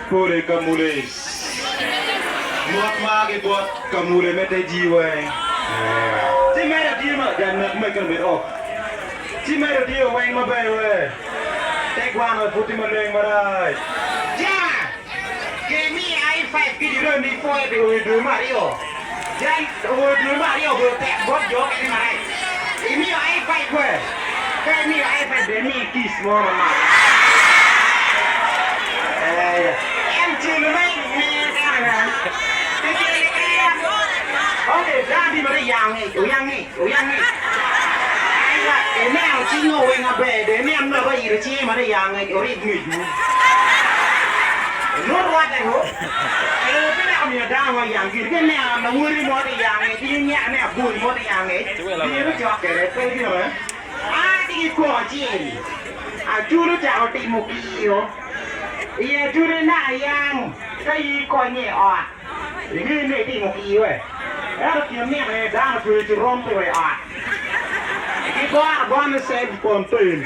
Pole Kamule. Mot ma ki bot Kamule me te jii weng. Ci medo tye ma jal nek me keno bed off. Ci medo tye weng maber we. Te gwano pud tye maleng marac. Ja! Ke miyo I-5 ki dirani pwoyo pi oyo dwe me aryo. Jal oyo dwe me aryo obedo tek bot jo okene marac. Imiyo I-5 we? Ka imiyo I-5 bene miyi kiss mo manok. Eh, en celo me me kare na. Ki celo keken. Ok, dano tye ma tye yangi, oyangi, oyangi. Aiwa, ineno cinga oweng aber, dong ineno ngat oilo cinge ma tye yangi, orid ngecwu. Nongo rwatte ko. Ee, pe dok omiyo dano mo yang giri. Ka ineno lawoti mo tye yangi, ci inyeko ni abori mo tye yangi, bino cok kwede, pe gino eh. A tye ki koko acel, Acul ocako timo kiyo. I acule naka yang ka in ikonye i ot, ingeyo ni itimo kiyo eh. Ento kin nino ni dano otweyo corom pe wa i ot. Gigoro agona ni self contained.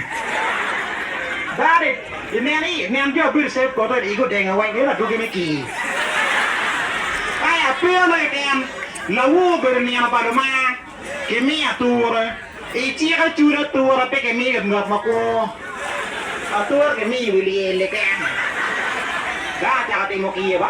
Dano ineno i nen jo bedo self contained igi odenge weng ento adwogi me kii. Aya pe onongo inen lawor obedo nino pa lumar kimiyo ature. I cik acul ature pe kimiyo it ngat makwo. Ature kimiyo i wi lyel keken. Dano ocako timo kiyo ba.